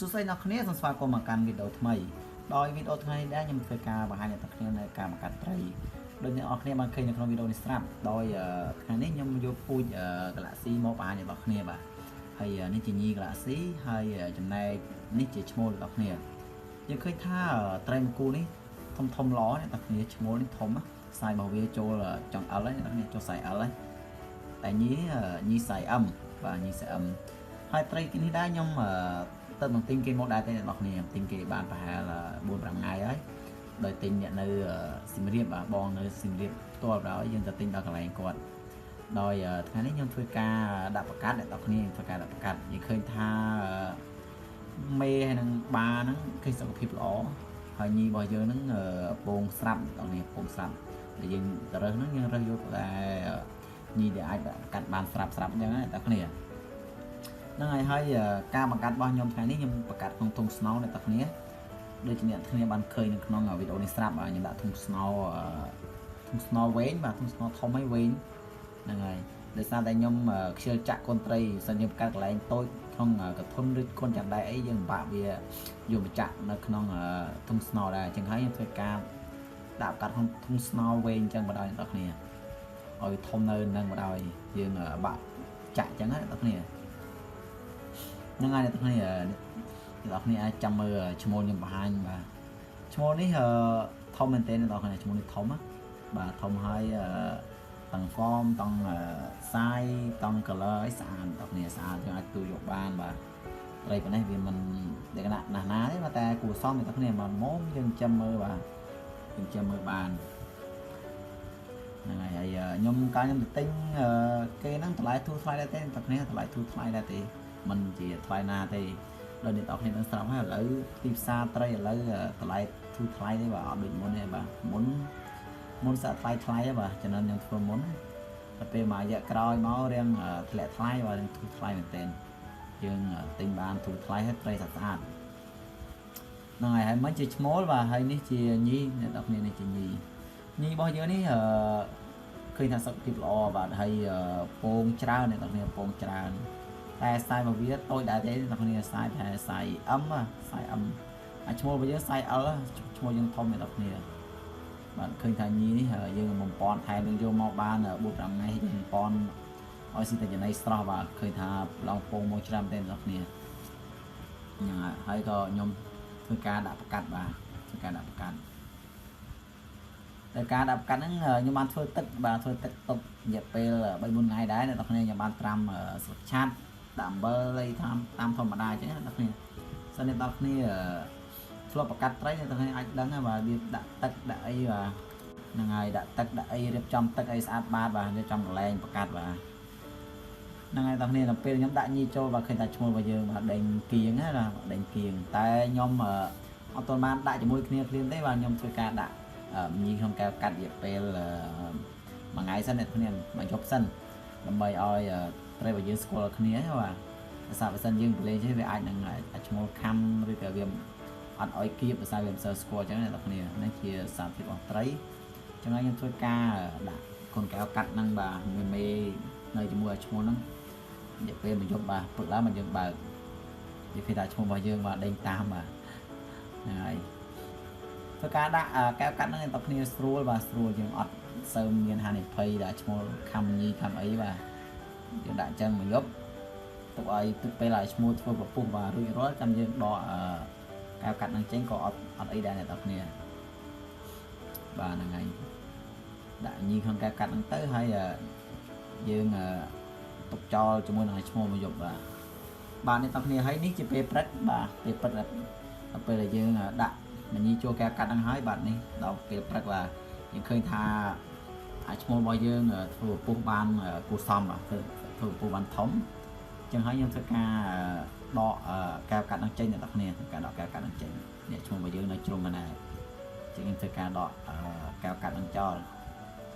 សួស្តីអ្នកគ្នាសូមស្វាគមន៍មកកាន់វីដេអូថ្មីដោយវីដេអូថ្ងៃនេះដែរខ្ញុំធ្វើការបង្ហាញអ្នកទាំងគ្នានៅការបង្កាត់ត្រីដោយអ្នកនរគ្នាបានឃើញនៅក្នុងវីដេអូនេះស្រាប់ដោយថ្ងៃនេះខ្ញុំយកពូជ Galaxy មកបង្ហាញអ្នកនរគ្នាបាទហើយនេះជាញី Galaxy ហើយចំណែកនេះជាឈ្មោលអ្នកនរគ្នាយើងឃើញថាត្រីមគូនេះធំធំល្អអ្នកនរគ្នាឈ្មោលនេះធំខ្សែរបស់វាចូលចង់ L ហើយអ្នកនរគ្នាចូលខ្សែ L ហើយតែញីញីខ្សែ M បាទញីខ្សែ M ហើយត្រីនេះដែរខ្ញុំទៅនឹងទិញគេមកដែរទេអ្នកនរគ្នាទិញគេបានប្រហែល4 5ថ្ងៃហើយដោយទិញអ្នកនៅសៀមរាបបាទបងនៅសៀមរាបផ្ទាល់ដល់យើងទៅទិញដល់កន្លែងគាត់ដោយថ្ងៃនេះខ្ញុំធ្វើការដាក់ប្រកាសអ្នកនរគ្នាធ្វើការដាក់ប្រកាសយើងឃើញថាមេហើយនឹងបាហ្នឹងឃើញសុខភាពល្អហើយញីរបស់យើងហ្នឹងពងស្រាប់អ្នកនរគ្នាពងស្រាប់ដែលយើងទៅរើសហ្នឹងយើងរើសយកតែញីដែលអាចកាត់បានស្រាប់ស្រាប់អញ្ចឹងណាអ្នកនរគ្នាហ្នឹងហើយហើយការបង្កាត់របស់ខ្ញុំថ្ងៃនេះខ្ញុំបង្កាត់ក្នុងធុងស្នោអ្នកទាំងគ្នាដូចជាអ្នកគ្នាបានឃើញនៅក្នុងវីដេអូនេះស្រាប់បាទខ្ញុំដាក់ធុងស្នោធុងស្នោវែងបាទធុងស្នោធំហើយវែងហ្នឹងហើយដោយសារតែខ្ញុំខ្ជិលចាក់កូនត្រីសិនយើងបង្កាត់កន្លែងតូចក្នុងកធុនឬកូនចាក់ដែរអីយើងពិបាកវាយកមកចាក់នៅក្នុងធុងស្នោដែរអញ្ចឹងហើយខ្ញុំធ្វើការដាក់បង្កាត់ក្នុងធុងស្នោវែងអញ្ចឹងបណ្ដោយអ្នកទាំងគ្នាឲ្យធំនៅនឹងបណ្ដោយយើងបាក់ចាក់អញ្ចឹងណាអ្នកទាំងគ្នាហ្នឹងហើយអ្នកទាំងគ្នាអ្នកទាំងគ្នាអាចចាំមើលឈ្មោះខ្ញុំបង្ហាញបាទឈ្មោះនេះធំមែនទែនអ្នកទាំងគ្នាឈ្មោះនេះធំណាបាទធំហើយទាំង form ទាំង size ទាំង color អីស្អាតអ្នកទាំងគ្នាស្អាតយើងអាចទូយកបានបាទត្រីប៉ុណ្ណេះវាមិនលក្ខណៈណាស់ណាទេបាទតែគួរសមអ្នកទាំងគ្នាបាទមុំយើងចាំមើលបាទយើងចាំមើលបានហ្នឹងហើយហើយខ្ញុំកាលខ្ញុំទៅទិញគេហ្នឹងតម្លៃធូរថ្លៃដែរទេអ្នកទាំងគ្នាតម្លៃធូរថ្លៃដែរទេមិនជាថ្លៃណាទេដោយអ្នកទាំងគ្នានឹងស្រាប់ហើយឥឡូវទីផ្សារត្រីឥឡូវតម្លៃធូរថ្លៃទេបាទអត់ដូចមុនទេបាទមុនមុនសាក់ថ្លៃថ្លៃទេបាទចំណិនខ្ញុំធ្វើមុនតែពេលមួយរយៈក្រោយមករៀងធ្លាក់ថ្លៃបាទរៀងធូរថ្លៃមែនទែនយើងទិញបានធូរថ្លៃហើយត្រីស្អាតស្អាតហ្នឹងហើយហើយមិនជាឈ្មោលបាទហើយនេះជាញីអ្នកទាំងគ្នានេះជាញីញីរបស់យើងនេះអឺឃើញថាសុខភាពល្អបាទហើយពងច្រើនអ្នកទាំងគ្នាពងច្រើនតែខ្សែរបស់វាតូចដែរទេអ្នកគ្នាខ្សែប្រហែលខ្សែ M ខ្សែ M អាឈ្មោះរបស់យើងខ្សែ L ឈ្មោះយើងធំអ្នកទាំងគ្នាបាទឃើញថាញីនេះយើងបំពន់ថែមនឹងយកមកបាន4 5ថ្ងៃយើងបំពន់ឲ្យស៊ីតែចំណីស្រស់បាទឃើញថាឡងពងមកច្រើនទេអ្នកគ្នាហ្នឹងហើយក៏ខ្ញុំធ្វើការដាក់ប្រកាត់បាទធ្វើការដាក់ប្រកាត់តែការដាក់ប្រកាត់ហ្នឹងខ្ញុំបានធ្វើទឹកបាទធ្វើទឹកទុករយៈពេល3 4ថ្ងៃដែរអ្នកនរគ្នាខ្ញុំបានត្រាំស្លឹកឆាត់ដាក់អំបិលអីតាមតាមធម្មតាអញ្ចឹងអ្នកនរគ្នាសិនអ្នកនរគ្នាធ្លាប់ប្រកាត់ត្រីអ្នកនរគ្នាអាចដឹងហើយបាទវាដាក់ទឹកដាក់អីបាទហ្នឹងហើយដាក់ទឹកដាក់អីរៀបចំទឹកអីស្អាតបាតបាទរៀបចំកន្លែងប្រកាត់បាទហ្នឹងហើយបងប្អូនដល់ពេលខ្ញុំដាក់ញីចូលបាទឃើញថាឈ្មោះរបស់យើងបាទដេញគៀងណាដេញគៀងតែខ្ញុំអត់ទាន់បានដាក់ជាមួយគ្នាភ្លាមទេបាទខ្ញុំធ្វើការដាក់ញីក្នុងកែវកាត់រយៈពេលមួយថ្ងៃសិនអ្នកគ្នាមួយយប់សិនដើម្បីឲ្យត្រីរបស់យើងស្គាល់គ្នាបាទភាសាបើសិនយើងប្រឡែងទេវាអាចនឹងឈ្មោះខំឬក៏វាអត់ឲ្យគៀបភាសាវាមិនសូវស្គាល់អញ្ចឹងអ្នកគ្នានេះជាសារភាពរបស់ត្រីអញ្ចឹងខ្ញុំធ្វើការដាក់កូនកែវកាត់ហ្នឹងបាទមេមេនៅជាមួយឈ្មោះហ្នឹងរយៈពេលមួយយប់បាទពឹកឡើងមកយើងបើកនិយាយថាឈ្មោះរបស់យើងបាទដេញតាមបាទហ្នឹងហើយធ្វើការដាក់កែវកាត់ហ្នឹងតគ្នាស្រួលបាទស្រួលយើងអត់សូវមានហានិភ័យដាក់ឈ្មោះខំញីខំអីបាទយើងដាក់អញ្ចឹងមួយយប់ទុកឲ្យទឹកពេលឲ្យឈ្មោះធ្វើពពុះបាទរួចរាល់ចាំយើងដកកែវកាត់ហ្នឹងចេញក៏អត់អត់អីដែរអ្នកនរគ្នាបាទហ្នឹងហើយដាក់ញីក្នុងកែវកាត់ហ្នឹងទៅហើយយើងទុកចោលជាមួយនឹងឈ្មោះមួយយប់បាទបាទអ្នកទាំងគ្នាហើយនេះជាពេលព្រឹកបាទពេលព្រឹកដល់ពេលដែលយើងដាក់ញីចូលកែវកាត់ហ្នឹងហើយបាទនេះដល់ពេលព្រឹកបាទយើងឃើញថាអាឈ្មោះរបស់យើងធ្វើពពុះបានគូសមបាទធ្វើធ្វើពពុះបានធំចឹងហើយយើងធ្វើការដកកែវកាត់ហ្នឹងចេញអ្នកទាំងគ្នាធ្វើការដកកែវកាត់ហ្នឹងចេញនេះឈ្មោះរបស់យើងនៅជ្រុងហ្នឹងដែរចឹងយើងធ្វើការដកកែវកាត់ហ្នឹងចោល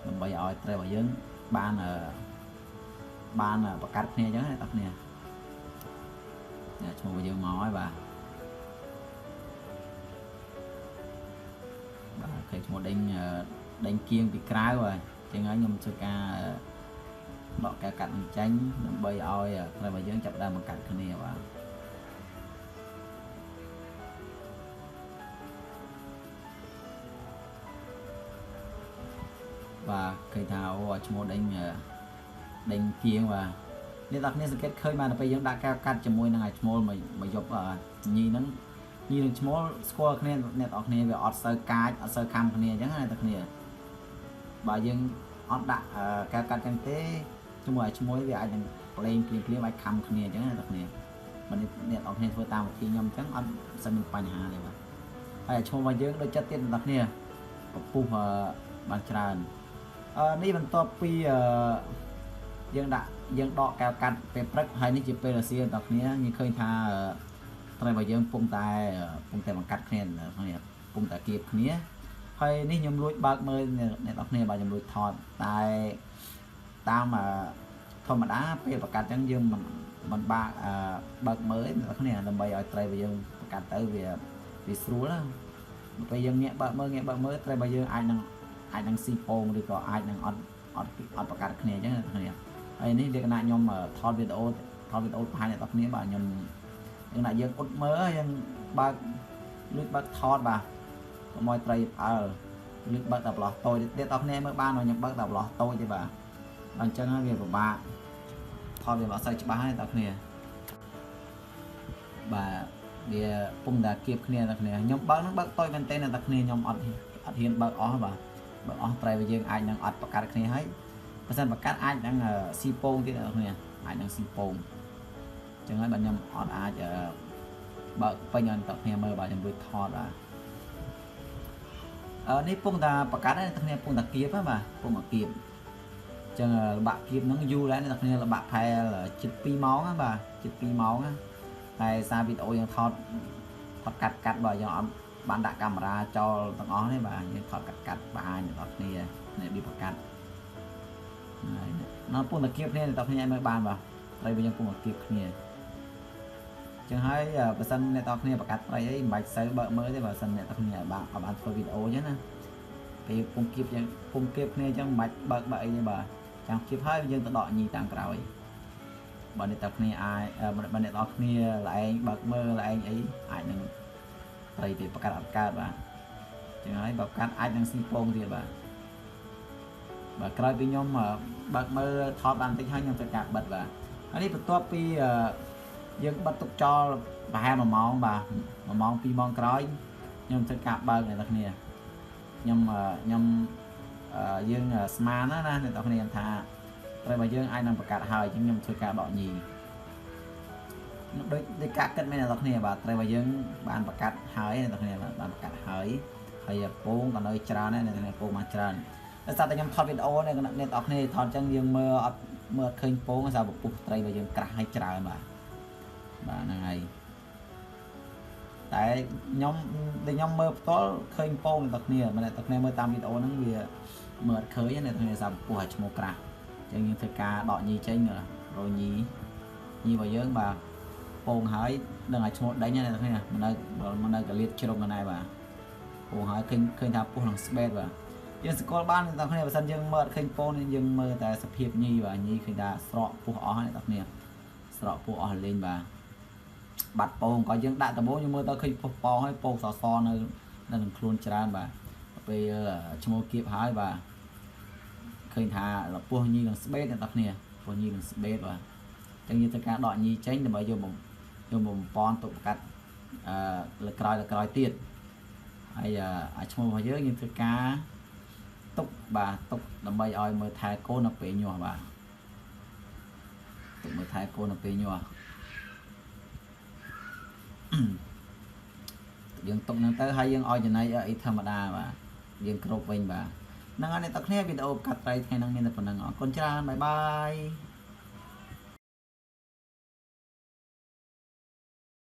ដើម្បីឲ្យត្រីរបស់យើងបានបានប្រកាត់គ្នាអញ្ចឹងណាអ្នកគ្នាឈ្មោះរបស់យើងមកហើយបាទបាទឃើញឈ្មោះដេញដេញគៀងពីក្រៅបាទអញ្ចឹងហើយខ្ញុំធ្វើការដកកែវកាត់នឹងចេញដើម្បីឲ្យត្រីរបស់យើងចាប់ដើមបង្កាត់គ្នាបាទ បាទឃើញថាអូឈ្មោះដេញដេញគៀងបាទអ្នកទាំងគ្នាសង្កេតឃើញបាទដល់ពេលយើងដាក់កែវកាត់ជាមួយនឹងអាឈ្មោលមួយមួយយប់ញីហ្នឹងញីនឹងឈ្មោលស្គាល់គ្នាអ្នកទាំងគ្នាវាអត់សូវកាចអត់សូវខំគ្នាអញ្ចឹងណាអ្នកទាំងគ្នាបើយើងអត់ដាក់កែវកាត់ចឹងទេជាមួយអាឈ្មោលវាអាចនឹងប្លែងភ្លាមភ្លាមអាចខំគ្នាអញ្ចឹងណាអ្នកទាំងគ្នាបើអ្នកទាំងគ្នាធ្វើតាមវិធីខ្ញុំអញ្ចឹងអត់សូវមានបញ្ហាទេបាទហើយអាឈ្មោះរបស់យើងដូចចិត្តទៀតអ្នកទាំងគ្នាពពុះបានច្រើនអឺនេះបន្ទាប់ពីអឺយើងដាក់យើងដកកែវកាត់ពេលព្រឹកហើយនេះជាពេលរសៀលអ្នកគ្នាយើងឃើញថាត្រីរបស់យើងពុំតែពុំតែបង្កាត់គ្នាអ្នកគ្នាពុំតែគៀបគ្នាហើយនេះខ្ញុំលួចបើកមើលអ្នកនរគ្នាបាទខ្ញុំលួចថតតែតាមធម្មតាពេលបង្កាត់អញ្ចឹងយើងមិនមិនបាក់បើកមើលអ្នកនរគ្នាដើម្បីឲ្យត្រីរបស់យើងបង្កាត់ទៅវាវាស្រួលណាពេលយើងងាកបើកមើលងាកបើកមើលត្រីរបស់យើងអាចនឹងអាចនឹងស៊ីពងឬក៏អាចនឹងអត់អត់អត់បង្កាត់គ្នាអញ្ចឹងអ្នកគ្នាហើយនេះលក្ខណៈខ្ញុំថតវីដេអូថតវីដេអូបង្ហាញអ្នកនរគ្នាបាទខ្ញុំលក្ខណៈយើងអ៊ុតមើលយើងបើកលួចបើកថតបាទកុំឲ្យត្រីផ្អើលលួចបើកតែប្រឡោះតូចអ្នកនរគ្នាមើលបានខ្ញុំបើកតែប្រឡោះតូចទេបាទដល់អញ្ចឹងវាពិបាកថតវាអត់សូវច្បាស់ទេអ្នកនរគ្នាបាទវាពុំតែគៀបគ្នាអ្នកគ្នាខ្ញុំបើកនឹងបើកតូចមែនទេអ្នកគ្នាខ្ញុំអត់អត់ហ៊ានបើកអស់បាទបើកអស់ត្រីវាយើងអាចនឹងអត់ប្រកាត់គ្នាហើយបើសិនប្រកាត់អាចនឹងស៊ីពងទៀតអ្នកគ្នាអាចនឹងស៊ីពងអញ្ចឹងហើយបាទខ្ញុំអត់អាចបើកពេញឲ្យអ្នកគ្នាមើលបាទខ្ញុំលួចថតបាទអឺនេះពងតាប្រកាត់អ្នកគ្នាពងតាគៀបបាទពងតាគៀបអញ្ចឹងលបាក់គៀបហ្នឹងយូរដែរអ្នកគ្នាលបាក់ផែលជិត2ម៉ោងណាបាទជិត2ម៉ោងណាតែសារវីដេអូយើងថតថតកាត់កាត់បាទយើងអត់បានដាក់កាមេរ៉ាចោលទាំងអស់ទេបាទយើងថតកាត់កាត់បង្ហាញអ្នកគ្នានេះរបៀបប្រកាត់ហើយនៅពងតាគៀបគ្នាអ្នកគ្នាឲ្យមើលបានបាទត្រីវិញយើងពងតាគៀបគ្នាចឹងហើយបើសិនអ្នកទាំងគ្នាប្រកាសត្រីអីមិនបាច់សូវបើកមើលទេបើសិនអ្នកទាំងគ្នាបានអត់បានធ្វើវីដេអូចឹងណាពេលពងគៀបចឹងពងគៀបគ្នាចឹងមិនបាច់បើកបើកអីទេបាទចាំគៀបហើយយើងទៅដកញីតាមក្រោយបើអ្នកទាំងគ្នាអាចបើអ្នកទាំងគ្នាឡែងបើកមើលឡែងអីអាចនឹងត្រីទៅប្រកាសអត់កើតបាទចឹងហើយបើកាត់អាចនឹងស៊ីពងទៀតបាទបាទក្រោយពីខ្ញុំបើកមើលថតបានបន្តិចហើយខ្ញុំធ្វើការបិទបាទហើយនេះបន្ទាប់ពីយើងបិទទុកចោលប្រហែល1ម៉ោងបាទ1ម៉ោង2ម៉ោងក្រោយខ្ញុំធ្វើការបើកអ្នកទាំងគ្នាខ្ញុំខ្ញុំយើងស្មានណាណាអ្នកទាំងគ្នាថាត្រូវបើយើងអាចនឹងប្រកាសហើយអញ្ចឹងខ្ញុំធ្វើការដកញីដូចដូចការគិតមែនអ្នកទាំងគ្នាបាទត្រូវបើយើងបានប្រកាសហើយអ្នកទាំងគ្នាបានប្រកាសហើយហើយពងក៏នៅច្រើនដែរអ្នកទាំងគ្នាពងមកច្រើនដោយសារតែខ្ញុំថតវីដេអូនេះអ្នកទាំងគ្នាថតអញ្ចឹងយើងមើលអត់មើលអត់ឃើញពងដោយសារពពុះត្រីរបស់យើងក្រាស់ហើយច្រើនបាទបាទហ្នឹងហើយតែខ្ញុំដែលខ្ញុំមើលផ្ទាល់ឃើញពងអ្នកទាំងគ្នាមិនអ្នកទាំងគ្នាមើលតាមវីដេអូហ្នឹងវាមើលអត់ឃើញអ្នកទាំងគ្នាសារពពុះឲ្យឈ្មោះក្រាស់អញ្ចឹងយើងធ្វើការដកញីចេញរញីញីរបស់យើងបាទពងហើយនឹងឲ្យឈ្មោះដេញអ្នកទាំងគ្នាមិននៅមិននៅកលៀតជ្រុងកណែបាទពងហើយឃើញឃើញថាពុះនឹងស្បេតបាទយើងស្គាល់បានអ្នកទាំងគ្នាបើសិនយើងមើលអត់ឃើញពងយើងមើលតែសភាពញីបាទញីឃើញថាស្រកពុះអស់អ្នកទាំងគ្នាស្រកពុះអស់លេងបាទបាត់ពងក៏យើងដាក់ដំបូងយើងមើលទៅឃើញពុះពងហើយពងសសនៅនៅក្នុងខ្លួនច្រើនបាទពេលឈ្មោះគៀបហើយបាទឃើញថាលពោះញីនឹងស្បេតអ្នកទាំងគ្នាពោះញីនឹងស្បេតបាទអញ្ចឹងយើងត្រូវការដកញីចេញដើម្បីយកយកបំពន់ទុកកាត់អឺលើក្រោយលើក្រោយទៀតហើយអាឈ្មោះរបស់យើងយើងធ្វើការទុកបាទទុកដើម្បីឲ្យមើលថែកូននៅពេលញាស់បាទទុកមើលថែកូននៅពេលញាស់យើងទុកហ្នឹងទៅហើយយើងឲ្យចំណីអីធម្មតាបាទយើងគ្រប់វិញបាទហ្នឹងហើយអ្នកទាំងគ្នាវីដេអូកាត់ត្រីថ្ងៃហ្នឹងមានតែប៉ុណ្្នឹងអរគុណច្រើនបាយបាយ។